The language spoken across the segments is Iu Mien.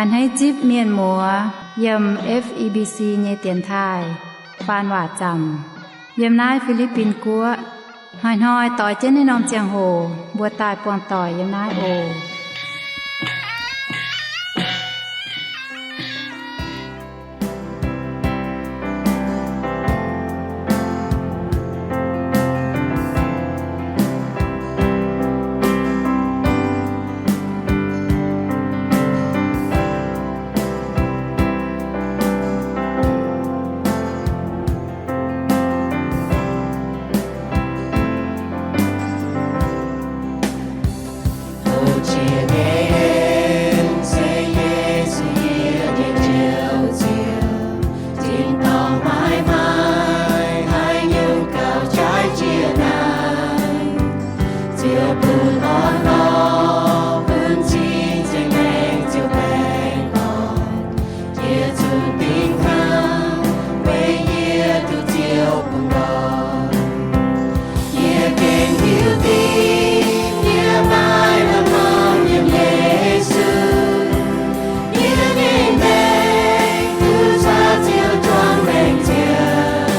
A'hneiv zipv mienh muoz yiem F E B C nyei dienx taaih faan waac zaamc yiem naaiv Fi^li^bin Guoqv. Hnoi-hnoi doix jienv naaiv norm ziangh hoc mbuo daaih buangh doic yiem naaiv oc. Houv jiex nyei en se Yesu yie nyei Njoux Ziouv, tin-dorngh maiv maaih haaix nyungc gauh jaaix jiex naaiv. Ziouv bun orn-lorqc, bun cing-nzengc, laengz Ziouv baengh orn. Yie zungv dingc hnangv, weic yie duqv Ziouv bungx nqoi. Yie gengh hiuv duqv yie maiv lamh longc yiem Yesu. Yie nyei maengc duqv caux Ziouv juangc maengc ziangh.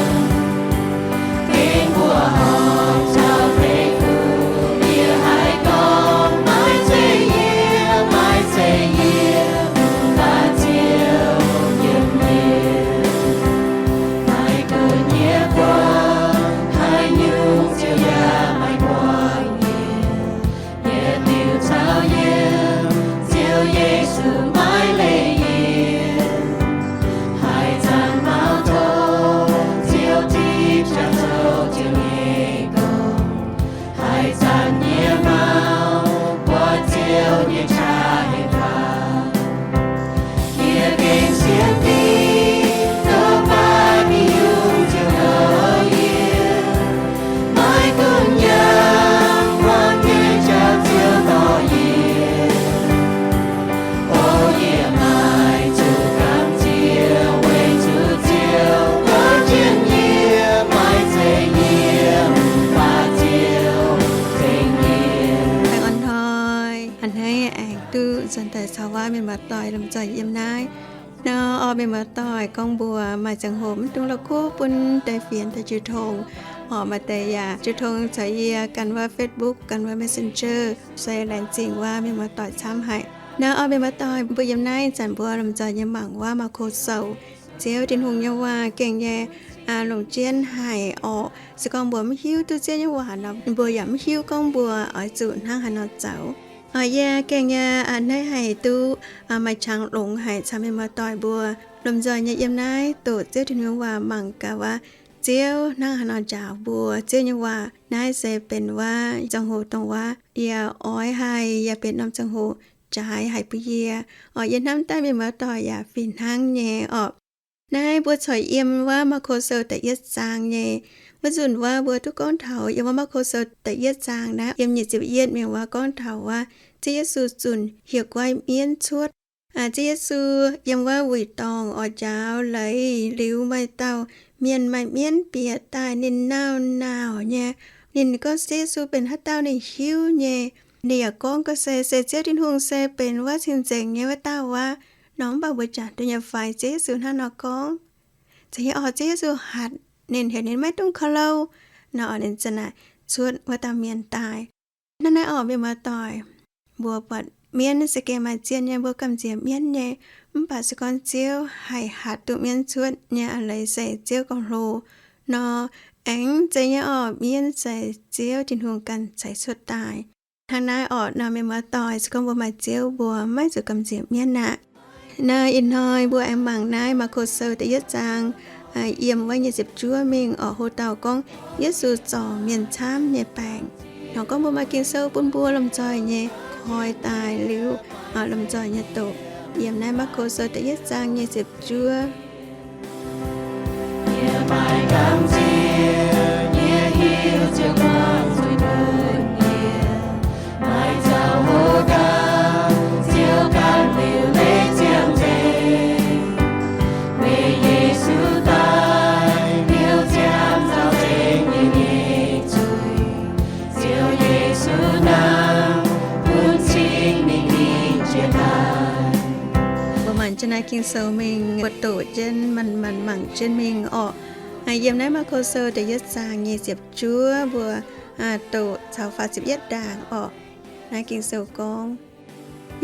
Gengh mbuoqc horngh caux fei-fuqv, yie haih gorngv, maiv zeiz yie, maiv zeiz yie, mv baac Ziouv yiem yie. Maiv gunv yie buangh haaix nyungc, Ziouv yaac maiv buangh yie. Yietc liuz caux yiem, Ziouv Yesu maiv leih yie. Haaix zanc maux doic, Ziouv tipv jaax zoux Ziouv nyei gong. Haaix zanc yie maux buatc Ziouv nyei qaqv hengx faaux, yie gengh sienx dingc, douz baac mingh yungz Ziouv nqoi yie. Maiv gunv yangh wangc nyei jauv Ziouv dorh yie. O yie maaih zuqc gamh nziex weic zuqc Ziouv goux jienv yie, maiv zeiz yie, mv baac Ziouv tengx yie. Baengh orn hnoi, a'hneiv aengx duqv nzuonx daaih caux wuov mienh muoz-doic lomh nzoih yiem naaiv. Nor, orqc, mienh muoz-doic, gorngv mbuo maaih ziangh hoc mv dungx la'kuqv bun deix fienx daaih jiu tong. Orqc, maaih deix yaac jiu tong caux yie ganh wuov Facebook, ganh wuov Messenger, se laengz zingh wuov mienh muoz-doic camv haic. Nor, orqc, mienh muoz-doic, mbuo yiem naaiv zanc mbuo lomh nzoih nyei mangc wuov Maako Sou. Ziouv Tin-Hungh nyei waac gengh nyei longc jienv haic orqc. Se gorngv mbuo mv hiuv duqv Ziouv nyei waac nor, mbuo yaac mv hiuv gorngv mbuo oix zuqc hnangv haaix nor zoux. Orqc, yie gengh nyei a'hneiv haic duqv maaih qangx longx haic caux mienh muoz-doic mbuo lomh nzoih nyei yiem naaiv doqc Ziouv Tin-Hungh nyei waac mangc gaax wuov Ziouv hnangv haaix nor njaaux mbuo. Ziouv nyei waac naaiv se benx wuov ziangh hoc dongh wuov yie oix haih yaac benx norm ziangh hoc jaaix haic bun yie. Orqc, yie hnamv daaih mienh muoz-doic yaac fih hnangv nyei orqc. Naaiv mbuo corc yiem wuov Maako Sou da'yietv zaang nyei. Wuov nzunc wuov mbuo duqv gorngv taux yiem wuov Maako Sou da'yietv zaang naaiv yiem nyic ziepc yietv mingh wuov gorngv taux wuov Ziouv Yesu zunc hieh guaiv mienv cuotv. Ziouv Yesu yiem wuov wuic dorngh oix njaaux leiz liuz, maaih dauh mienh maaih mienv bieqc daaih, ninh nauc-nauc nyei. Ninh gorngv Ziouv Yesu benx haaix dauh ninh hiuv nyei. Ninh yaac gorngv gorngv se, se Ziouv Tin-Hungh se benx wuov cing-nzengc nyei wuov dauh wuov. Nor mv baac mbuo jangx duqv nyei fai Ziouv Yesu hnangv nor gorngv? Zeiz nyei orqc, Ziouv Yesu hatc ninh heuc ninh maiv dungx korv-louh. Nor orqc, ninh za'naaic cuotv wuov dauh mienh daaih. Hnangv naaiv orqc, mienh muoz-doic, mbuo buatc mienv se gengh maaih zien nyei, mbuo gamh nziex mienv nyei. Mv baac se gorngv Ziouv haih hatc duqv mienv cuotv nyei a'leiz se Ziouv gauh hlo. Nor aengx zeiz nyei orqc, mienv se Ziouv Tin-Hungh ganh ceix cuotv daaih. Hnangv naaiv orqc, nor mienh muoz-doic, se gorngv mbuo maaih Ziouv, mbuo maiv zuqc gamh nziex mienv aqv. Naaiv ih hnoi mbuo aengx mangc naaiv Maako Sou da'yietv zaang, yiem wuov nyic ziepc juov mingh orqc, hlo dauh gorngv Yesu zorc mienh camv nyei baengc. Nor gorngv mbuo maaih Ging-Sou bun mbuo lomh nzoih nyei koi daaih liuz, lomh nzoih nyei doqc yiem naaiv Maako Sou da'yietv zaang nyic ziepc juov. Yie maaih gamh nziex, yie hiuv Ziouv buangh zuiz bun yie. Maaih zaux hlo ganh, Ziouv ganh liuc leiz ziangh nzengc. Weic Yesu daaih liouh ziangh zaux nzengc yie nyei zuiz. Ziouv Yesu nangh bun cing mingh ninh jiex daaih. Naaiv Ging-Sou mingh mbuo doqc jienv, manc-manc mangc jienv mingh orqc. Yiem naaiv Maako Sou da'yietv zaang nyic ziepc juov mbuo doqc caux faah ziepc yietv ndaangc orqc. Naaiv Ging-Sou gorngv,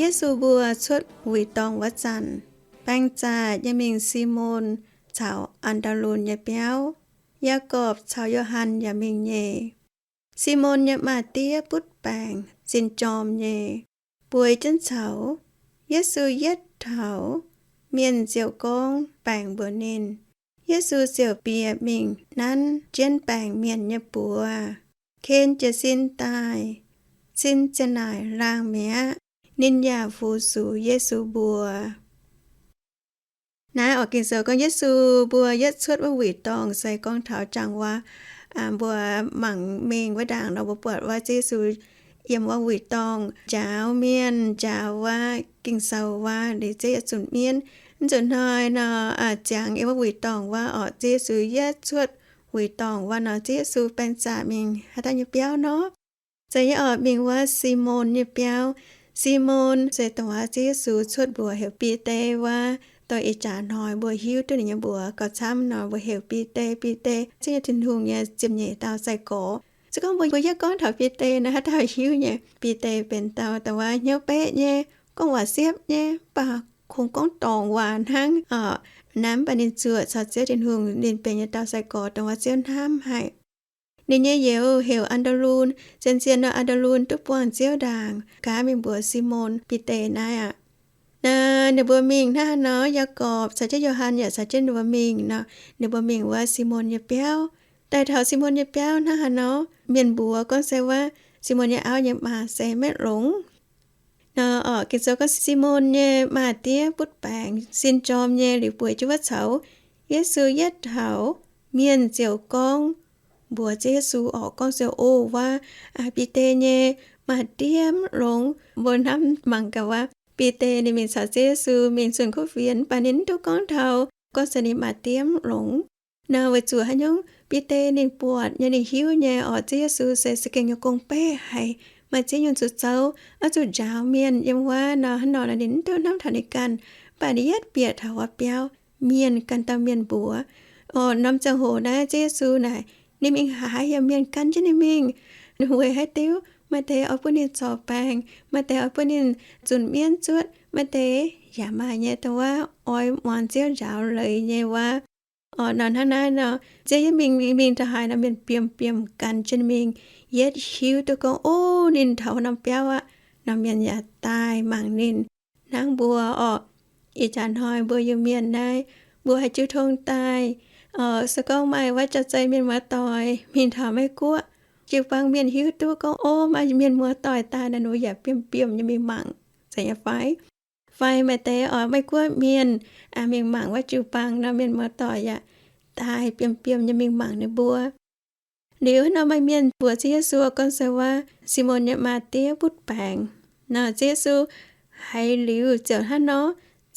Yesu mbuo cuotv wuic dorngh wuov zanc, baeng zaqc nyei mingh Simon caux An^ndaa^lun nyei biauv, Yaagorpc caux Yo^han yaac mingh nyei. Simon nyei maa-diev butv baengc, sin jorm nyei, bueix jienv caux. Yesu yietv taux, mienh ziouc gorngv baengc mbuox ninh. Yesu ziouc bieqc mingh nanv jienv baengc mienh nyei buoz, ken jiez sin daaih, sin ziang naaic laangh mi'aqv. Ninh yaac fu-sux Yesu mbuox. Naaiv oix Ging-Sou gorngv Yesu mbuo yietv cuotv wuov wuic dorngh se gorngv taux jaang waac, mbuo mangc mingh wuov ndaangc nor mbuo buatc wuov Ziouv Yesu yiem wuov wuic dorngh njaaux mienh, njaaux wuov Ging-Sou wuov, liuz Ziouv yaac zunc mienv. Mv zuqc hnoi nor, ziangx yiem wuov wuic dorngh wuov orqc, Ziouv Yesu yietv cuotv wuic dorngh wuov nor, Ziouv Yesu baeng zaqc mingh haaix dauh nyei biauv nor? Zeiz nyei orqc, mingh wuov Simon nyei biauv. Simon se dongh wuov Ziouv Yesu cuotv mbuox heuc Bide wuov, dongh ih jaax hnoi mbuo hiuv duqv ninh nyei mbuox gauh camv nor mbuo heuc Bide. Bide se nyei Tin-Hungh nyei ziepc nyeic dauh sai-gorx. Se gorngv mbuo, mbuo yietv gorngv taux Bide nor, haaix dauh hiuv nyei? Bide benx dauh, dauh wuov hnyouv beqv nyei, gorngv waac siepv nyei, mv baac kungx gorngv dorngc waac hnangv orqc. Naaiv mv baac ninh zuoqc caux Ziouv Tin-Hungh, ninh benx nyei dauh sai-gorx dongh wuov Ziouv hnamv haic. Ninh nyei youz heuc An^ndaa^lun. Zien-zien nor An^ndaa^lun duqv buangh Ziouv ndaangc, gaav mingh mbuox Simon Bide naaiv aqv. Naaiv ninh mbuo mingh hnangv haaix nor, Yaagorpc caux jienv Yo^han yaac caux jienv ninh mbuo mingh nor, ninh mbuo mingh wuov Simon nyei biauv. Daaih taux Simon nyei biauv hnangv haaix nor, mienh mbuox gorngv se wuov Simon nyei auv nyei maa se maiv longx. Nor orqc, Ging-Sou gorngv Simon nyei maa-diev butv baengc, sin jorm nyei, liuz bueix jienv wuov caux. Yesu yietv taux, mienh ziouc gorngv mbuox Ziouv Yesu orqc, gorngv se, O, wuov Bide nyei maa-diev mv longx. Mbuo hnamv mangc gaax wuov, Bide ninh mingh caux Ziouv Yesu mingh zunh kuv fienx, mv baac ninh mv duqv gorngv taux gorngv se ninh maa-diev mv longx. Nor weic zuqc haaix nyungc? Bide ninh buatc nyei, ninh hiuv nyei orqc, Ziouv Yesu se za'gengh nyei gong-beiv haic, maaih ziex nyungc zuqc zoux, oix zuqc njaaux mienh yiem wuov nor. Hnangv nor ninh mv duqv hnamv taux ninh ganh, mv baac ninh yietv bieqc taux wuov biauv, mienh ganh dauh mienh mbuox. Orqc, norm ziangh hoc naaiv Ziouv Yesu naaic, ninh mingh haaix yaac mienh gan jienv ninh mingh. Weic haaix diuc? Maaih deix oix bun ninh zorc baengc, maaih deix oix bun ninh zunc mienv zuotv, maaih deix yaac maaih nyei dongh wuov oix muangx Ziouv njaaux leiz nyei wuov. Orqc, nor hnangv naaiv nor, Ziouv Yesu mingh, mingh taux haaix nor mienh biomv-biomv gan jienv mingh, yietv hiuv duqv gorngv, O, ninh taux norm biauv aqv. Nor mienh yaac daaih mangc ninh. Hnangv mbuo orqc, ih jaax hnoi mbuo Iu-Mienh naaiv, mbuo haih jiu tong daaih, se gorngv maaih wuov jauv-zei mienh muoz-doic mingh taux Meiv-Guoqv, jiu-baang mienh hiuv duqv gorngv, O, maaih mienh muoz-doic daaih nor, ninh mbuo yaac biomv-biomv nyei mingh mangc, zeiz nyei fai? Fai maaih deix oix Meiv-Guoqv mienh mingh mangc wuov jiu-baang nor, mienh muoz-doic yaac daaih biomv-biomv nyei mingh mangc ninh mbuo. Liuz hnangv nor maaih mienh mbuox Ziouv Yesu gorngv se wuov Simon nyei maa-diev butv baengc. Nor Ziouv Yesu haiz liuz ziouc hnangv nor,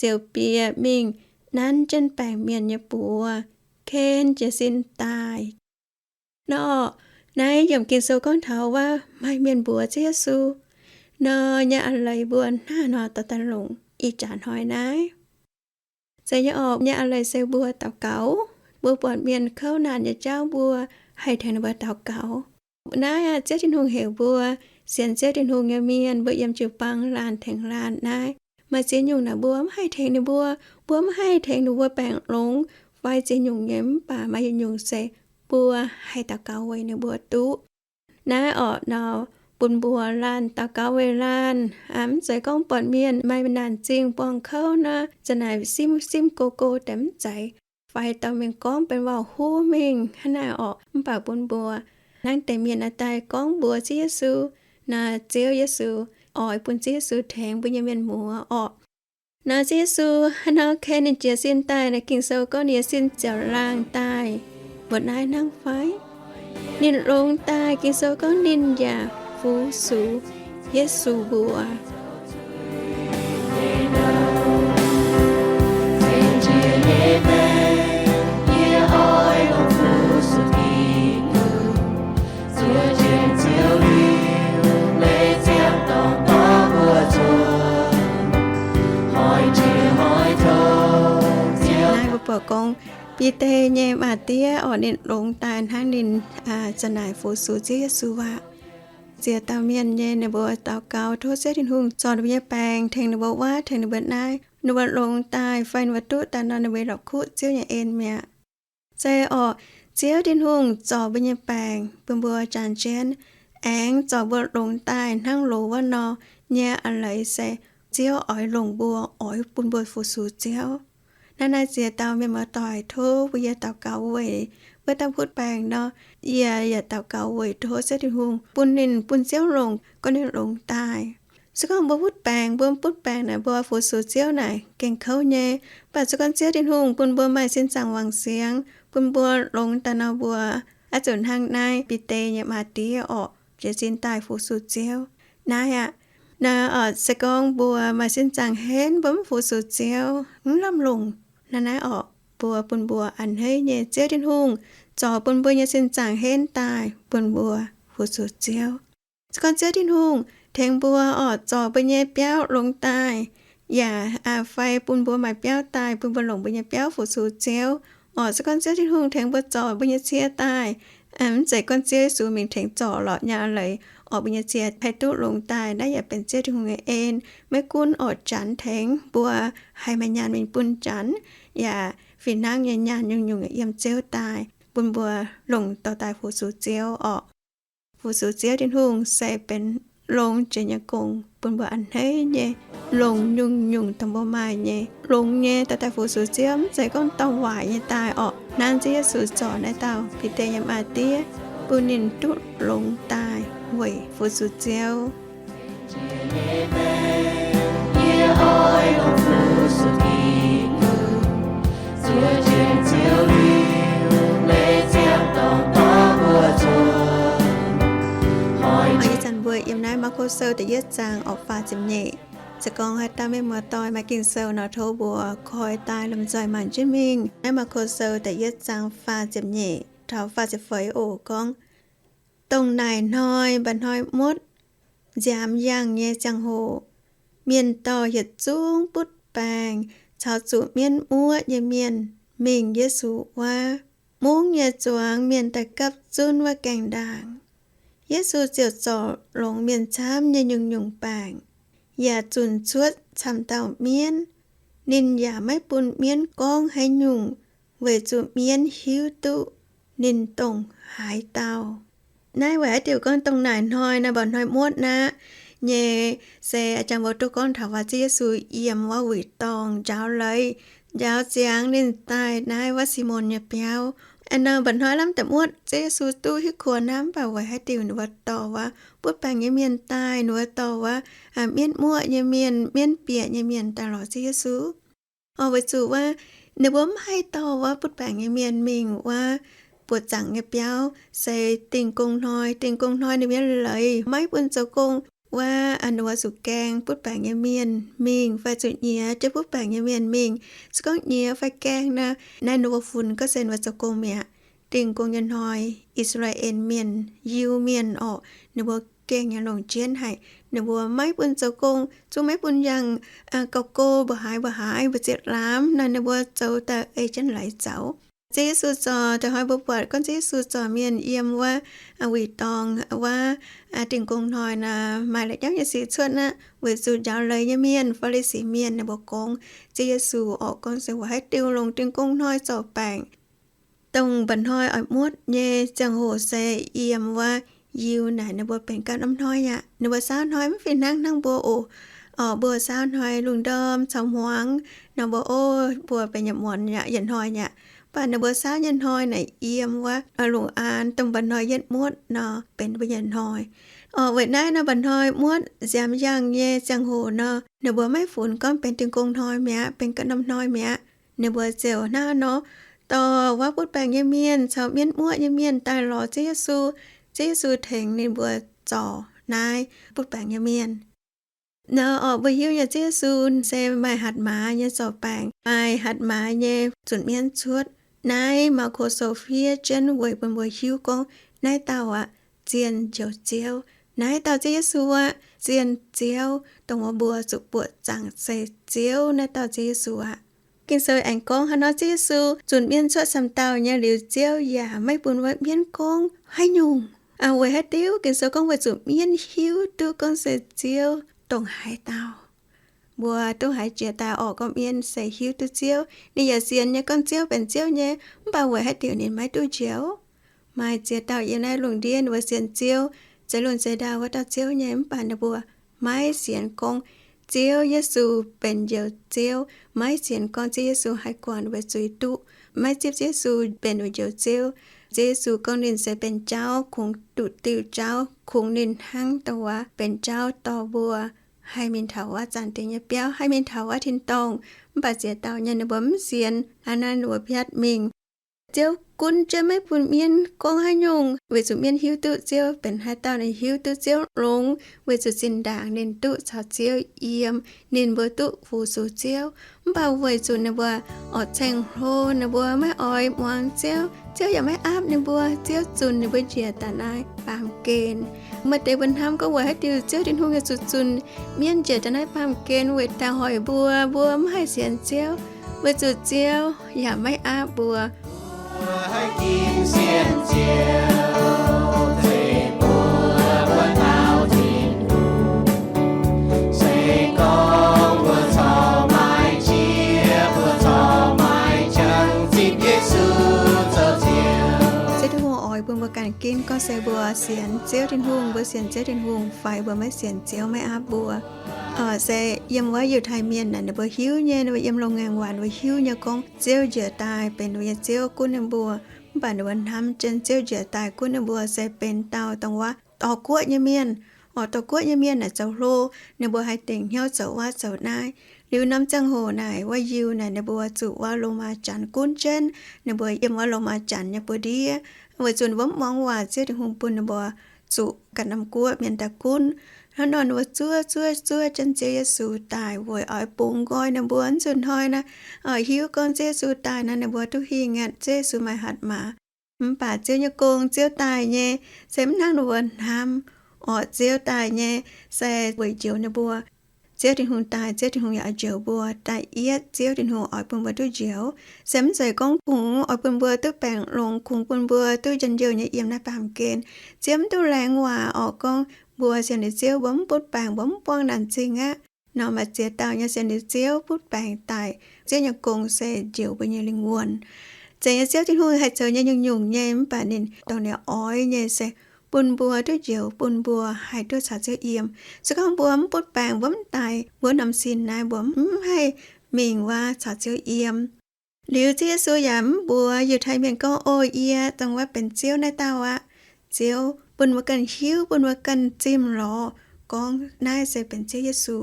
ziouc bieqc mingh nanv jienv baengc mienh nyei buoz, ken jiez sin daaih. Nor, naaiv yiemc Ging-Sou gorngv taux wuov maaih mienh mbuox Ziouv Yesu nor nyei a'leiz mbuo hnangv haaix nor dorh daaih longc ih jaax hnoi naaiv. Zeiz nyei orqc, nyei a'leiz se mbuo daux gaux. Mbuo buatc mienh kouv naanc nyei jauv mbuo haih tengx ninh mbuo daux gaux. Naaiv aqv, Ziouv Tin-Hungh heuc mbuo sienx Ziouv Tin-Hungh nyei mienh, mbuo yiem jiu-baang laanh tengx laanh naaiv. Maaih ziex nyungc naaic mbuo mv haih tengx ninh mbuo, mbuo mv haih tengx ninh mbuo baengc longx fai ziex nyungc nyei, mv baac maaih yietc nyungc se mbuo haih daux gaux weic ninh mbuo duqv. Naaiv orqc nor, bun mbuo laanh daux gaux weic laanh, mv zeiz gorngv buatc mienh maaih naanc zingh buangh kouv nor, za'naaic simv simv go go deix mv zeiz, fai dorh mingh gorngv benx waac-huv mingh hnangv naaic orqc. Mv baac bun mbuo hnangv deix mienh naaiv daaih gorngv mbuox Ziouv Yesu, naaiv Ziouv Yesu oix bun Ziouv Yesu tengx mbuo nyei mienh muoz orqc. Naaiv Ziouv Yesu hnangv nor ken ninh jiez sin daaih naaic, Ging-Sou gorngv ninh nyei sin ziouc laangh daaih. Mbuo naaiv hnangv fai? Ninh longx daaih, Ging-Sou gorngv ninh yaac fu-sux Yesu mbuox. Buatc gorngv Bide nyei maa-diev orqc, ninh longx daaih hnangv ninh za'naaic fu-sux Ziouv Yesu aqv. Ziex dauh mienh nyei ninh mbuo daux gaux tov Ziouv Tin-Hungh zorc ninh mbuo nyei baengc, tengx ninh mbuo waac, tengx ninh mbuo naaiv, ninh mbuo longx daaih fai ninh mbuo duqv daaih nor, ninh mbuo lorpc kuqv Ziouv nyei en mi'aqv. Se orqc, Ziouv Tin-Hungh zorc mbuo nyei baengc bun mbuo janx jienv, aengx zorc mbuo longx daaih hnangv loz wuov nor nyei a'leiz se Ziouv oix longc mbuo, oix bun mbuo fu-sux Ziouv. Naaiv naaiv ziex dauh mienh muoz-doic, tov mbuo yie daux gaux weic wuov dauh butv baengc nor, yie yaac daux gaux weic tov Ziouv Tin-Hungh bun ninh, bun Ziouv longc, gorngv ninh longx daaih. Se gorngv mbuo butv baengc, mbuo butv baengc naaic mbuo fu-sux Ziouv naaic gengh kouv nyei. Mv baac se gorngv Ziouv Tin-Hungh bun mbuo maaih sin zaangc wangc siangx, bun mbuo longx daaih nor, mbuo oix zuqc hnangv naaiv Bide nyei maa-diev orqc, jiez sin daaih fu-sux Ziouv. Naaiv aqv, naaiv orqc, se gorngv mbuo maaih sin zaangc henv, mbuo mv fu-sux Ziouv, mv lamh longc. Naaiv naaiv orqc, mbuo, bun mbuo a'hneiv nyei Ziouv Tin-Hungh zorc bun mbuo nyei sin zaangc henv daaih bun mbuo fu-sux Ziouv. Se gorngv Ziouv Tin-Hungh tengx mbuo orqc, zorc mbuo nyei biauv longx daaih, yaac fai bun mbuo maaih biauv daaih, bun mbuo longc mbuo nyei biauv fu-sux Ziouv orqc. Se gorngv Ziouv Tin-Hungh tengx mbuo zorc mbuo nyei cie daaih, mv zeiz gorngv Ziouv Yesu mingh tengx zorc lorqc nyei a'leiz orqc, mbuo nyei cie haih duqv longx daaih. Naaiv yaac benx Ziouv Tin-Hungh nyei en. Maiv gunv orqc, janx tengx mbuo haih maaih nyaanh mingh bun janx, yaac fih hnangv nyei nyaanh nyungc-nyungc yiem Ziouv daaih, bun mbuo longc dorh daaih fu-sux Ziouv orqc. Fu-sux Ziouv Tin-Hungh se benx longx jiex nyei gong bun mbuo a'hneiv nyei, longc nyungc-nyungc dongh mbuo maaih nyei longx nyei dorh daaih fu-sux Ziouv. Mv zeiz gorngv dorh waaic nyei daaih orqc. Hnangv Ziouv Yesu zorc naaiv dauh Bide nyei maa-diev, bun ninh duqv longx daaih weic fu-sux Ziouv. Ih zanc mbuo yiem naaiv Maako Sou da'yietv zaang orqc faah ziepc nyeic. Se gorngv haaix dauh mienh muoz-doic maaih Ging-Sou nor, tov mbuo koi daaih lomh nzoih maanc jienv mingh. Naaiv Maako Sou da'yietv zaang faah ziepc nyeic taux faah ziepc feix oc gorngv, Dongh naaic hnoi mba'hnoi muotv nziaamx yangh nyei ziangh hoc, mienh dorh yietc zungv butv baengc caux zuqc mienv muoqv nyei mienh mingh Yesu wuov. Mungv nyei zuangx mienh daaih gapv zunv wuov gaengh ndaangc. Yesu ziouc zorc longx mienh camv nyei nyungc-nyungc baengc, yaac zunc cuotv camv dauh mienv. Ninh yaac maiv bun mienv gorngv haaix nyungc, weic zuqc mienv hiuv duqv ninh dongh haaix dauh. Naaiv weic haaix diuc gorngv dongh naaic hnoi nor, mba'hnoi muotv aqv nyei, se a'jangx mbuo duqv gorngv taux waac Ziouv Yesu yiem wuov wuic dorngh njaaux leiz, njaaux ziangx ninh daaih naaiv wuov Simon nyei biauv. Aa, nor mba'hnoi lamh deix muotv Ziouv Yesu duqv hiuv kuonx hnangv, mv baac weic haaix diuc ninh mbuo dorh wuov butv baengc nyei mienh daaih, ninh mbuo dorh wuov mienv muoqv nyei mienh, mienv bieqc nyei mienh daaih lorz Ziouv Yesu? Orqc, weic zuqc wuov ninh mbuo mv haih dorh wuov butv baengc nyei mienh mingh wuov buoqc zaangc nyei biauv, se Dingh Gong Hnoi. Dingh Gong Hnoi ninh mbuo nyei leiz maiv bun zoux gong wuov, ninh mbuo zuqc gaeng butv baengc nyei mienh mingh fai zuqc nyiex jienv butv baengc nyei mienh mingh. Se gorngv nyiex fai gaeng nor, naaiv ninh mbuo funx gauh se ninh mbuo zoux gong mi'aqv. Dingh Gong nyei hnoi, I^saa^laa^en Mienh, Yiu Mienh orqc, ninh mbuo gengh nyei longc jienv haic. Ninh mbuo maiv bun zoux gong, zungv maiv bun yangh gauh go, mbuo haaix mbuo haaix mbuo zieqv laamv nor, ninh mbuo zoux daaih ei jienv laih zaux. Ziouv Yesu zorc, da'hoi mbuo buatc gorngv Ziouv Yesu zorc mienh yiem wuov wuic dorngh wuov Dingh Gong Hnoi nor, maaih la'nyauv nyei sic cuotv aqv, weic zuqc njaaux leiz nyei mienh, Faa^li^si Mienh, ninh mbuo gorngv Ziouv Yesu orqc, gorngv se wuov haaix diuc longc Dingh Gong Hnoi zorc baengc. Dongh mba'hnoi oix muotv nyei ziangh hoc se yiem wuov Yiu naaic ninh mbuo benx gapv norm hnoi aqv. Ninh mbuo saauv hnoi mv fih hnangv hnangv mbuo oc. Orqc, mbuo saauv hnoi lungh ndorm caux hmuangx nor, mbuo, o, mbuo benx yietc muonz aqv, yietc hnoi aqv. Mv baac ninh mbuo saauv nyei hnoi naaic yiem wuov lungh aanx dongh mba'hnoi yietv muotv nor, benx mbuo nyei hnoi. Orqc, weic naaiv nor mba'hnoi muotv nziaamx yangh nyei ziangh hoc nor, ninh mbuo maiv funx gorngv benx Dingh Gong Hnoi mi'aqv, benx gapv norm hnoi mi'aqv. Ninh mbuo ziouc hnangv nor dorh wuov butv baengc nyei mienh caux mienv muoqv nyei mienh daaih lorz Ziouv Yesu. Ziouv Yesu tengx ninh mbuo zorc naaiv butv baengc nyei mienh. Nor orqc, mbuo hiuv nyei Ziouv Yesu se maaih hatc maaz nyei zorc baengc, maaih hatc maaz nyei zunc mienv cuotv. Naaiv Maako Sou fiev jienv weic bun mbuo hiuv gorngv naaiv dauh aqv, Zienh Njoux Ziouv. Naaiv dauh Ziouv Yesu aqv, Zienh Ziouv, dongh wuov mbuo zuqc buoqc zaangc se Ziouv naaiv dauh Ziouv Yesu aqv. Ging-Sou aengx gorngv hnangv nor, Ziouv Yesu zunc mienv cuotv camv dauh nyei liuz, Ziouv yaac maiv bun wuov mienv gorngv haaix nyungc. Weic haaix diuc? Ging-Sou gorngv weic zuqc mienv hiuv duqv gorngv se Ziouv dongh haaix dauh. Mbuo duqv haiz jiex daaih orqc, gorngv mienv se hiuv duqv Ziouv, ninh yaac sienx nyei gorngv Ziouv benx Ziouv nyei, mv baac weic haaix diuc ninh maiv duqv njoux? Maaih ziex dauh yiem naaiv lungh ndiev ninh mbuo sienx Ziouv, zeix lunx zeix ndau wuov dauh Ziouv nyei, mv baac ninh mbuo maiv sienx gorngv Ziouv Yesu benx Njoux Ziouv, maiv sienx gorngv Ziouv Yesu haih guangc ninh mbuo zuiz duqv, maiv zipv Ziouv Yesu benx ninh mbuo Njoux Ziouv. Ziouv Yesu gorngv ninh se benx jauv, kungx duqv diuh jauv, kungx ninh hnangv dongh wuov benx jauv dorh mbuo haih mingh taux wuov zaangc dingc nyei biauv, haih mingh taux wuov tin-dorngh. Mv baac ziex dauh nyei ninh mbuo mv sienx, hnangv naaiv ninh mbuo piatv mingh. Ziouv gunv jienv maiv bun mienv gorngv haaix nyungc, weic zuqc mienv hiuv duqv Ziouv benx haaix dauh, ninh hiuv duqv Ziouv longx, weic zuqc zinh ndaangc ninh duqv caux Ziouv yiem, ninh mbuo duqv fu-sux Ziouv. Mv baac weic zuqc ninh mbuo orqc ceng-hlo, ninh mbuo maiv oix muangx Ziouv, Ziouv yaac maiv aapv ninh mbuo. Ziouv zunc ninh mbuo njiec daaih naaiv baamh gen. Maaih deix mbuo hnamv gorngv, weic haaix diuc Ziouv Tin-Hungh yaac zuqc zunc mienv njiec daaih naaiv baamh gen weic daaih hoic mbuo, mbuo mv haih sienx Ziouv? Weic zuqc Ziouv yaac maiv aapv mbuo. Ziouv Tin-Hungh oix bun mbuo ganh ginv gorngv se mbuo sienx Ziouv Tin-Hungh, mbuo sienx Ziouv Tin-Hungh fai mbuo maiv sienx Ziouv, maiv aapv mbuo. Se yiem wuov Yiutai Mienh naaic, ninh mbuo hiuv nyei, ninh mbuo yiem longx ngaengc waac ninh mbuo hiuv nyei gorngv Ziouv njiec daaih benx ninh mbuo nyei Ziouv, gunv ninh mbuo. Mv baac ninh mbuo hnamv jienv Ziouv njiec daaih gunv ninh mbuo se benx dauh dongh wuov dorh guoqv nyei mienh. Orqc, dorh guoqv nyei mienh naaic zoux hlo, ninh mbuo haih dingc hnyouv zoux wuov zoux naaiv. Liuz norm ziangh hoc naaic, wuov Yiu naaic, ninh mbuo zuqc wuov Lomaa Janx gunv jienv, ninh mbuo yiem wuov Lomaa Janx nyei buoz-ndiev, weic zuqc ninh mbuo mv muangx waac Ziouv Tin-Hungh bun ninh mbuo zuqc ganh norm guoqv mienh daaih gunv. Hnangv nor ninh mbuo zuov zuov zuov jienv Ziouv Yesu daaih weic oix bungx nqoi ninh mbuo. Zuqc hnoi naaiv, hiuv gorngv Ziouv Yesu daaih naaiv, ninh mbuo duqv hingh aqv, Ziouv Yesu maaih hatc maaz. Mv baac Ziouv nyei gong, Ziouv daaih nyei, se mv hnangv ninh mbuo hnamv. Orqc, Ziouv daaih nyei se weic njoux ninh mbuo. Ziouv Tin-Hungh daaih, Ziouv Tin-Hungh yaac oix njoux mbuo. Da'yietv, Ziouv Tin-Hungh oix bun mbuo duqv njoux, se mv zeiz gorngv kungx oix bun mbuo duqv baengc longx, kungx bun mbuo duqv njien-youh nyei yiem naaiv baamh gen. Ziouv mv duqv laengz waac orqc, gorngv mbuo sienx liuz Ziouv mbuo mv butv baengc, mbuo mv buangh naanc zingh aqv. Nor maaih ziex dauh nyei sienx liuz Ziouv butv baengc daaih, Ziouv nyei gong se njoux mbuo nyei lingh wuonh. Zeiz nyei, Ziouv Tin-Hungh haih zoux nyei nyungc-nyungc nyei, mv baac ninh dongh ninh oix nyei se bun mbuo duqv njoux, bun mbuo haih duqv caux Ziouv yiem. Se gorngv mbuo mv butv baengc, mbuo mv daic wuov norm sin naaiv, mbuo mv haih mingh wuov caux Ziouv yiem. Liuz Ziouv Yesu yaac mv mbuox Yiutai Mienh gorngv, O yie dongh wuov benx Ziouv naaiv dauh aqv. Ziouv bun mbuo ganh hiuv, bun mbuo ganh zimh lorz gorngv naaiv se benx Ziouv Yesu.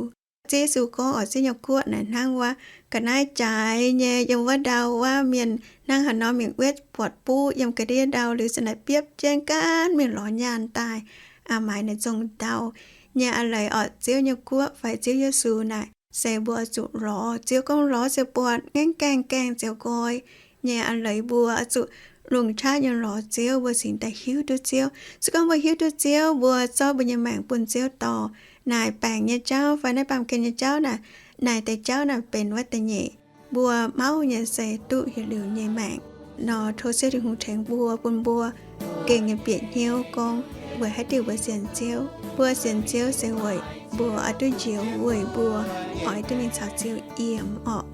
Ziouv Yesu gorngv oix Ziouv nyei guoqv naaic hnangv wuov ga'naaiv jaaix nyei yiem wuov ndau wuov mienh hnangv haaix nor mingh wetv buatc buv yiem ga'ndiev ndau liuz se naaic biopv jienv gaanv mingh lorz nyaanh daaih, maaiz naaic zong ndau nyei. A'leiz orqc, Ziouv nyei guoqv fai Ziouv Yesu naaic se mbuo zuqc lorz. Ziouv gorngv lorz ziouc buatc, ngaengv gaengh gaengh ziouc nqoi nyei. A'leiz mbuo zuqc lungh qaqv nyei lorz Ziouv, mbuo cingx daaih hiuv duqv Ziouv. Se gorngv mbuo hiuv duqv Ziouv, mbuo zorqv mbuo nyei maengc bun Ziouv dorh, naaic baengc nyei jauv fai naaiv baamh gen nyei jauv naaic, naaic deix jauv naaic benx wuov da'nyeic mbuo mauv nyei se duqv yietc liuz nyei maengc. Nor tov Ziouv Tin-Hungh tengx mbuo, bun mbuo gengh nyei bieqc hnyouv gorngv weic haaix diuc mbuo sienx Ziouv. Mbuo sienx Ziouv se weic mbuo oix duqv njoux, weic mbuo oix duqv mingh caux Ziouv yiem orqc.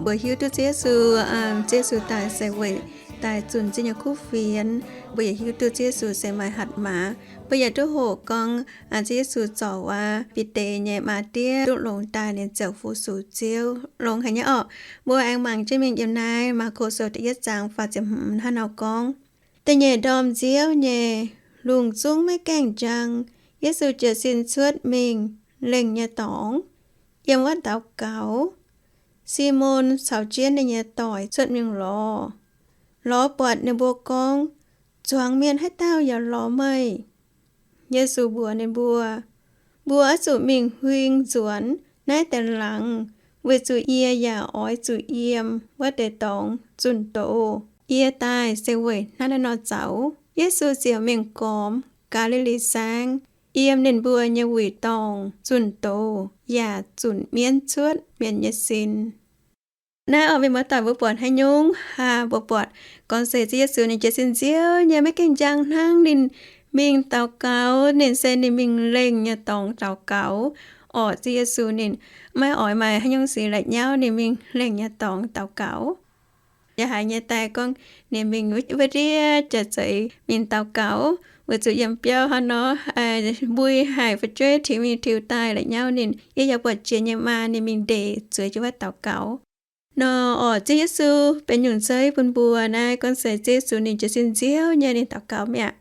Mbuo hiuv duqv Ziouv Yesu, Ziouv Yesu daaih se weic daaih zunh Ziouv nyei kuv fienx. Mbuo yaac hiuv duqv Ziouv Yesu se maaih hatc maaz. Mbuo yaac duqv hoqc gorngv Ziouv Yesu zorc wuov Bide nyei maa diev duqv longx daaih, ninh ziouc fu-sux Ziouv longx haic nyei orqc. Mbuo aengx mangc jienv mingh yiem naaiv Maako Sou da'yietv zaang faah ziepc hmz hnangv nor gorngv, Da'nyeic ndorm nziouv nyei, lungh zungv maiv gaengh njang, Yesu jiez sin cuotv mingh lengh nyei dorngx. Yiem wuov daux gaux, Simon caux jienv ninh nyei doic cuotv mingh lorz. Lorz buatc ninh mbuo gorngv, Zuangx mienh haaix dauh yaac lorz meih? Yesu mbuox ninh mbuo, Mbuo oix zuqc mingh huing nzuonx Naaiv deix laangz weic zuqc yie yaac oix zuqc yiem wuov deix dorngx zunh doz. Yie daaih se weic hnangv naaiv nor zoux. Yesu ziouc mingh gormx Gaa^li^li Saengv, yiem ninh mbuo nyei wuic dorngh zunh doz yaac zunc mienv cuotv mienh nyei sin. Naaiv oix mienh muoz-doic mbuo buatc haaix nyungc, aa, mbuo buatc gorngv se Ziouv Yesu ninh jiez sin nziouv nyei, maiv gaengh njang hnangv. Ninh mingh daux gaux, ninh se ninh mingh lengh nyei dorngx daux gaux. Orqc, Ziouv Yesu ninh maiv oix maaih haaix nyungc sic la'nyauv, ninh mingh lengh nyei dorngx daux gaux. Yaac haiz nyei daaih gorngv ninh mingh wuov ndiev jaax zeiz mingh daux gaux, weic zuqc yiem biauv hnangv nor, mbui haic, fu'jueiv tiux mingh tiux daaih la'nyauv ninh. Yie yaac buatc jiex nyei maa ninh mingh ndeic zueiz jienv wuov daux gaux. Nor orqc, Ziouv Yesu benx nyungc zeiv bun mbuo. Naaiv gorngv se Ziouv Yesu ninh jiez sin nziouv nyei ninh daux gaux mi'aqv.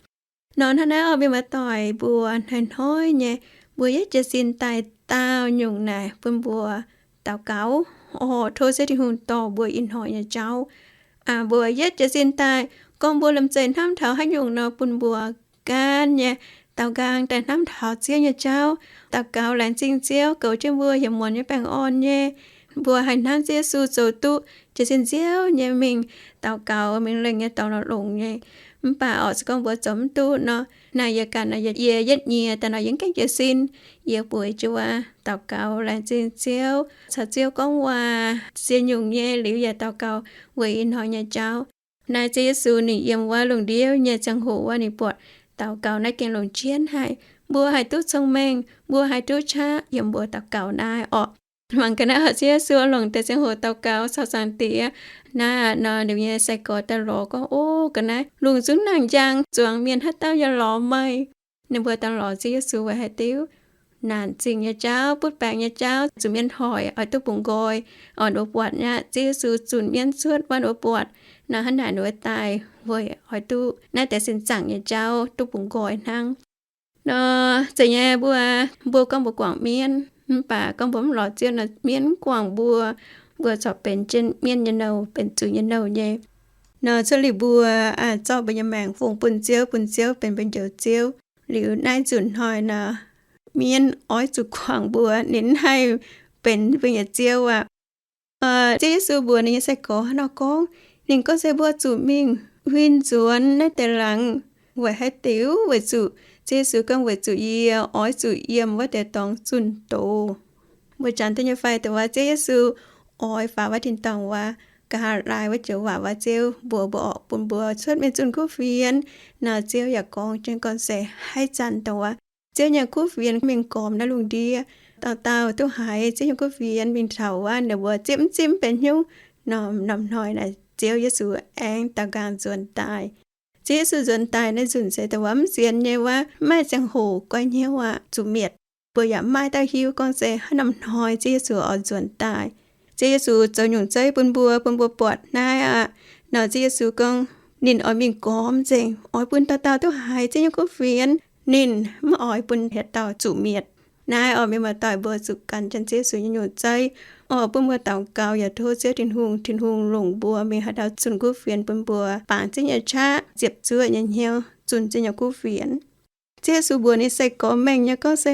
Nor hnangv naaiv orqc, mienh muoz-doic mbuo hnoi-hnoi nyei, mbuo yietv jiez sin daaih daauh nyungc naaic bun mbuo daux gaux, orqc, tov Ziouv Tin-Hungh dorh mbuo ih hnoi nyei jauv. Mbuo yietv jiez sin daaih, gorngv mbuo lomh nzoih hnamv taux haaix nyungc nor, bun mbuo gaanv nyei daaux nqaang daaih hnamv taux Ziouv nyei jauv. Daux gaux laengz zingh Ziouv goux jienv mbuo yietc muonz nyei baengh orn nyei. Mbuo haih hnamv Ziouv Yesu zoux duqv jiez sin nziouv nyei mingh daux gaux, mingh lengh nyei dorngx nor longx nyei. Mv baac orqc, se gorngv mbuo zoux mv duqv nor, naaiv yie ganh nor, yie yietv nyie daaih nor yie mv gaengh jiez sin. Yie bueix jienv wuov daux gaux laengz zingh Ziouv, caux Ziouv gorngv waac, ziex nyungc nyei liuz yaac daux gaux weic ih hnoi nyei jauv. Naaiv Ziouv Yesu ninh yiem wuov lungh ndiev nyei ziangh hoc wuov ninh buatc daux gaux naaiv gengh longc jienv haic. Mbuo haih duqv cong-mengh, mbuo haih duqv qaqv yiem mbuo daux gaux naaiv orqc. Mangc ga'naaiv oc, Ziouv Yesu longc deix ziangh hoc daux gaux caux Zaangc Diex. Naaiv nor ninh nyei sai-gorx daaih lorz gorngv, O, ga'naaiv lungh zungv nangh njang, zuangx mienh haaix dauh yaac lorz meih. Ninh mbuo daaih lorz Ziouv Yesu weic haaix diuc? Naanc zingh nyei jauv, butv baengc nyei jauv, zuqc mienh hoic oix duqv bungx nqoi. Orqc, ninh mbuo buatc aqv, Ziouv Yesu zunc mienv cuotv wuov ninh mbuo buatc. Nor hnangv naaic ninh mbuo daaih weic oix duqv naaiv deix sin zaangc nyei jauv duqv bungx nqoi hnangv. Nor zeiz nyei mbuo, mbuo gorngv mbuo guangc mienv, mv baac gorngv mbuo mv lorz Ziouv nor, mienv mv guangc mbuo. Mbuo corc benx jienv mienv nyei nouh, benx zuiz nyei nouh nyei. Nor cuotv liuz mbuo zorqv mbuo nyei maengc fungx bun Ziouv, bun Ziouv benx mbuo Njoux Ziouv. Liuz naaiv nzunc hnoi nor, mienv oix zuqc guangc mbuo, ninh mv haih benx mbuo nyei Ziouv aqv. Ziouv Yesu mbuox ninh nyei sai-gorx hnangv nor gorngv, ninh gorngv se mbuo zuqc mingh huin nzuonx naaiv deix laangz. Weic haaix diuc? Weic zuqc Ziouv Yesu gorngv, weic zuqc yie oix zuqc yiem wuov deix dorngx zunh doz. Mbuo janx duqv nyei fai dongh wuov Ziouv Yesu oix faaux wuov tin-dorngh wuov, nqa'haav laai wuov joux waac wuov, Ziouv mbuox mbuo orqc, bun mbuo cuotv mingh zunh kuv fienx. Nor Ziouv yaac gorngv jienv gorngv se haaix zanc dongh wuov Ziouv nyei kuv fienx mingh gormx naaiv lungh ndiev, dauh dauh duqv haiz Ziouv nyei kuv fienx mingh taux wuov, ninh mbuo zipv mv zipv mv benx hnyouv. Nor norm hnoi naaic Ziouv Yesu aengx daaux nqaang nzuonx daaih. Ziouv Yesu nzuonx daaih naaiv nzunc se dongh wuov mv sienx nyei wuov, mv maaih ziangh hoc goiv hnyouv aqv, zuqc mietc. Mbuo yaac mv maaih dauh hiuv gorngv se haaix norm hnoi Ziouv Yesu oix nzuonx daaih. Ziouv Yesu zoux nyungc zeiv bun mbuo, bun mbuo buatc naaiv aqv. Nor Ziouv Yesu gorngv ninh oix mingh gormx nzengc, oix bun dauh dauh duqv haiz Ziouv nyei kuv fienx. Ninh mv oix bun haaix dauh zuqc mietc. Naaiv oix mienh muoz-doic mbuo zuqc gan jienv Ziouv Yesu nyei nyungc zeiv, oix bun mbuo daux gaux yaac tov Ziouv Tin-Hungh, Tin-Hungh longc mbuo mingh haaix ndau zunh kuv fienx bun mbuo bangc Ziouv nyei qaqv, ziepc zuoqv nyei hnyouv zunh Ziouv nyei kuv fienx. Ziouv Yesu mbuox ninh sai-gorx mengh nyei gorngv se,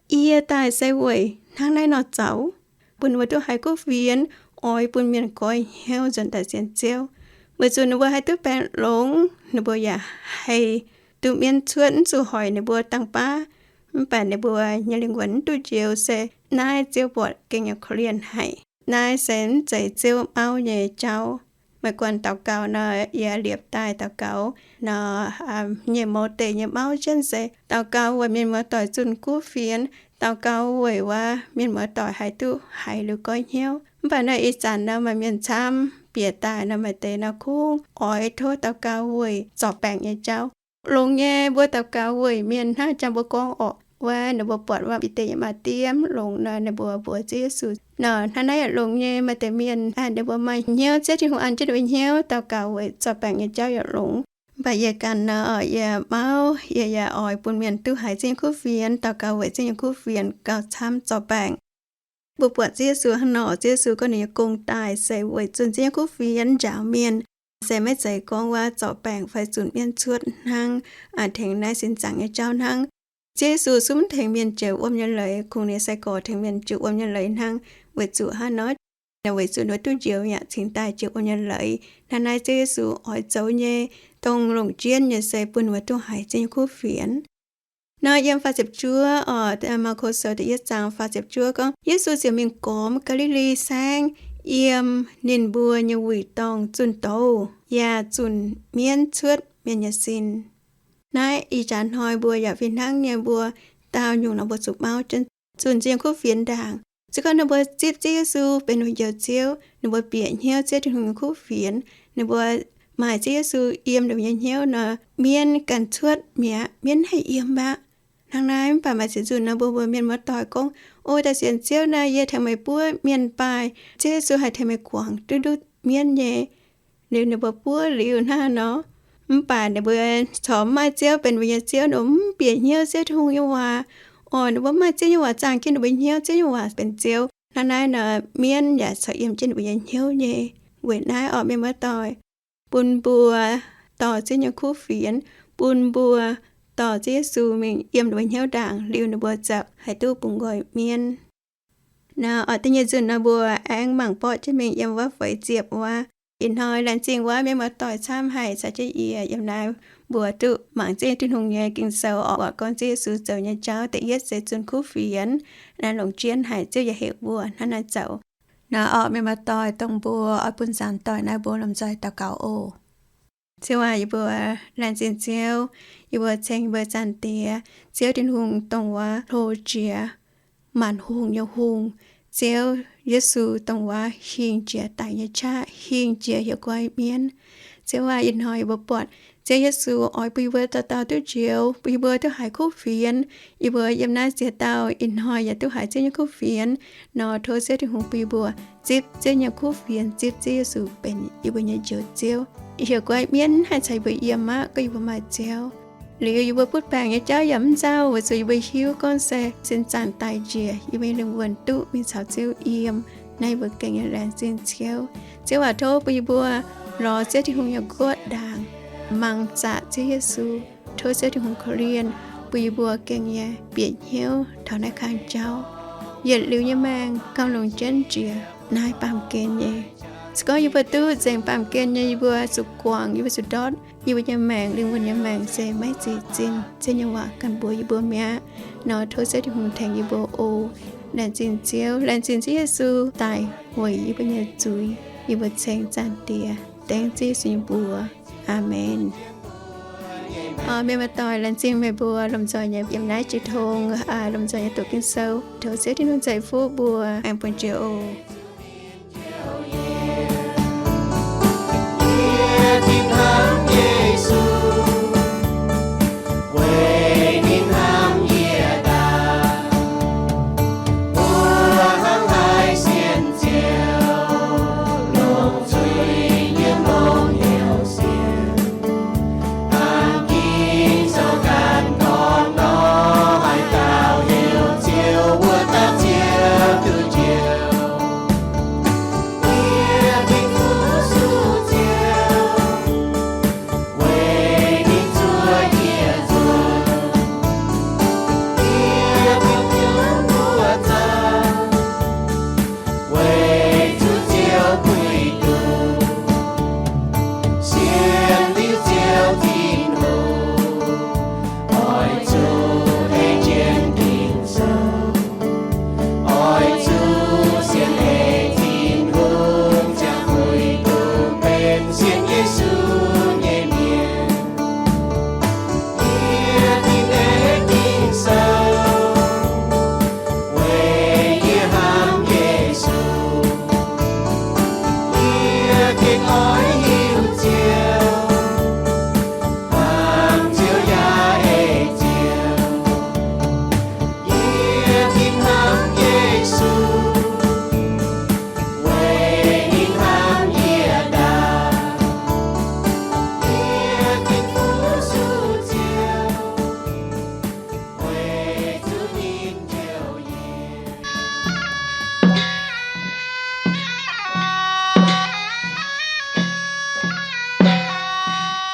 yie daaih se weic hnangv naaiv nor zoux, bun mbuo duqv haiz kuv fienx, oix bun mienh goiv hnyouv nzuonx daaih sienx Ziouv. Weic zuqc ninh mbuo haih duqv baengh longx, ninh mbuo yaac haih duqv mienv cuotv, mv zuqc hoic ninh mbuo dangh baav. Mv baac ninh mbuo nyei lingh wuonh mv duqv njoux se naaiv Ziouv buatc gengh nyei korv-lienh haic. Naaiv se mv zeiz Ziouv mauv nyei jauv. Meih guanh daux gaux nor, yie liepc daaih daux gaux nor, nyei mouz deic nyei mauv jienv se daux gaux weic mienh muoz-doic zunh kuv fienx, daux gaux weic wuov mienh muoz-doic haih duqv haiz liuz goiv hnyouv. Mv baac naaiv ih zanc nor maaih mienh camv bieqc daaih nor, maaih deix nor kungx oix tov daux gaux weic zorc baengc nyei jauv. Longx nyei, mbuo daux gaux weic mienh hnangv jang mbuo gorngv orqc, wuov ninh mbuo buatc wuov Bide nyei maa-diev mv longx nor, ninh mbuo mbuox Ziouv Yesu nor. Hnangv naaiv yaac longx nyei, maaih deix mienh ninh mbuo maaih hnyouv, Ziouv Tin-Hungh an jienv ninh mbuo hnyouv daux gaux weic zorc baengc nyei jauv yaac longx. Mv baac yie ganh nor, yie mauv, yie yaac oix bun mienh duqv haiz Ziouv nyei kuv fienx, daux gaux weic Ziouv nyei kuv fienx gauh camv zorc baengc. Mbuo buatc Ziouv Yesu hnangv nor, Ziouv Yesu gorngv ninh nyei gong daaih se weic zunh Ziouv nyei kuv fienx njaaux mienh, se maiv zeiz gorngv wuov zorc baengc fai zunc mienv cuotv hnangv, tengx naaiv sin zaangc nyei jauv hnangv. Ziouv Yesu zungv tengx mienh jiex wuom nyei leiz, kungx ninh sai-gorx tengx mienh jiex wuom nyei leiz hnangv. Weic zuqc hnangv nor, weic zuqc ninh mbuo duqv njoux yaac cingx daaih jiex wuom nyei leiz. Hnangv naaiv Ziouv Yesu oix zoux nyei, dongh longc jienv nyei se bun ninh mbuo duqv haiz Ziouv nyei kuv fienx. Nor yiem faah ziepc juov oc, Maako Sou da'yietv zaang faah ziepc juov gorngv, Yesu ziouc mingh gormx Gaa^li^li Saengv, yiem ninh mbuo nyei wuic dorngh zunh douz, yaac zunh mienv cuotv mienh nyei sin. Naaiv ih jaax hnoi mbuo yaac fih hnangv nyei, mbuo daauh nyungc nor mbuo zuqc mauv jienv zunh Ziouv nyei kuv fienx ndaangc. Se gorngv ninh mbuo zipv Ziouv Yesu benx ninh mbuo njoux Ziouv, ninh mbuo bieqc hnyouv Ziouv Tin-Hungh nyei kuv fienx, ninh mbuo maaih Ziouv Yesu yiem ninh mbuo nyei hnyouv nor, mienv ganh cuotv mi'aqv, mienv haih yiem aqv. Hnangv naaiv mv baac maaih ziex nzunc nor mbuo mbuo mienh muoz-doic gorngv, O daaih sienx Ziouv naaic, yie tengx meih buov mienh baaih, Ziouv Yesu haih tengx meih guangc duqv nduqc mienv nyei. Liuz ninh mbuo buov liuz hnangv nor, mv baac ninh mbuo corc mv maaih Ziouv benx ninh mbuo nyei Ziouv nor, mv bieqc hnyouv Ziouv Tin-Hungh nyei waac. Oc, ninh mbuo mv maaih Ziouv nyei waac zaangh jienv ninh mbuo hnyouv, Ziouv nyei waac benx Ziouv. Hnangv naaiv nor, mienv yaac corc yiem jienv ninh mbuo nyei hnyouv nyei. Weic naaiv oc, mienh muoz-doic, bun mbuo dorh Ziouv nyei kuv fienx, bun mbuo dorh Ziouv Yesu mingh yiem ninh mbuo hnyouv ndaangc, liuz ninh mbuo ziouc haih duqv bungx nqoi mienv. Nor oix da'nyeic nzunc nor mbuo aengx mangc borqv jienv mingh yiem wuov feix ziepc wuov. Ih hnoi laengz zingh wuov mienh muoz-doic camv haic caux jienv yie yiem naaiv mbuo duqv mangc Ziouv Tin-Hungh nyei Ging-Sou oc, gorngv Ziouv Yesu zoux nyei jauv da'yietv se zunh kuv fienx, naaiv longc jienv haic Ziouv yaac heuc mbuo hnangv naaiv zoux. Nor oc, mienh muoz-doic, dongh mbuo oix bun zaangc doic naaiv mbuo lomh nzoih daux gaux oc. Ziouv aac, yie mbuo laengz zingh Ziouv, yie mbuo ceng yie mbuo Zaangc Diex, Ziouv Tin-Hungh dongh wuov hlo jiex maanc hungh nyei Hungh, Ziouv Yesu dongh wuov hingh jiex daic nyei qaqv, hingh jiex heuc guai mienv. Ziouv aac, ih hnoi yie mbuo buatc Ziouv Yesu oix bun yie mbuo dauh dauh duqv njoux, bun yie mbuo duqv haiz kuv fienx. Yie mbuo yiem naaiv ziex dauh ih hnoi yaac duqv haiz Ziouv nyei kuv fienx. Nor tov Ziouv Tin-Hungh bun yie mbuo zipv Ziouv nyei kuv fienx, zipv Ziouv Yesu benx yie mbuo nyei Njoux Ziouv. Heuc guai mienv haih caux yie mbuo yiem aqv, gorngv yie mbuo maaih Ziouv. Liuz yie mbuo butv baengc nyei jauv yaac mv nzauh, weic zuqc yie mbuo hiuv gorngv se sin zaangc daic njiec, yie mbuo nyei lingh wuonh duqv mingh caux Ziouv yiem. Naaiv yie mbuo gengh nyei laengz zingh Ziouv. Ziouv aac, tov bun yie mbuo lorz Ziouv Tin-Hungh nyei guoqv ndaangc, mangc zaqc Ziouv Yesu. Tov Ziouv Tin-Hungh korv-lienh bun yie mbuo gengh nyei bieqc hnyouv taux naaiv kang jauv. Yietc liuz nyei maengc gauh longc jienv jiex naaiv baamh gen nyei. Se gorngv yie mbuo duqv nzengc baamh gen nyei, yie mbuo zuqc guangc, yie mbuo zuqc ndortv, yie mbuo nyei maengc, lingh wuonh nyei maengc se maiv zeiz zinh. Ziouv nyei waac ganh mbuox yie mbuo mi'aqv. Nor tov Ziouv Tin-Hungh tengx yie mbuo oc. Laengz zingh Ziouv, laengz zingh Ziouv Yesu daic weic yie mbuo nyei zuiz. Yie mbuo ceng Zaangc Diex dengv Ziouv Yesu nyei mbuox. Aamen. Mienh muoz-doic, laengz zingh meih mbuo lomh nzoih nyei yiem naaiv jiu tong, lomh nzoih nyei doqc Ging-Sou. Tov Ziouv Tin-Hungh ceix fuqv mbuo, aengx bun jiex oc.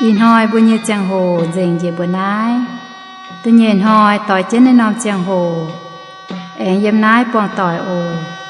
Ih hnoi mbuo nyei ziangh hoc nzengc njiec mbuo naaiv. Da'nyeic hnoi doix jienv naaiv norm ziangh hoc, aengx yiem naaiv buangh doic oc.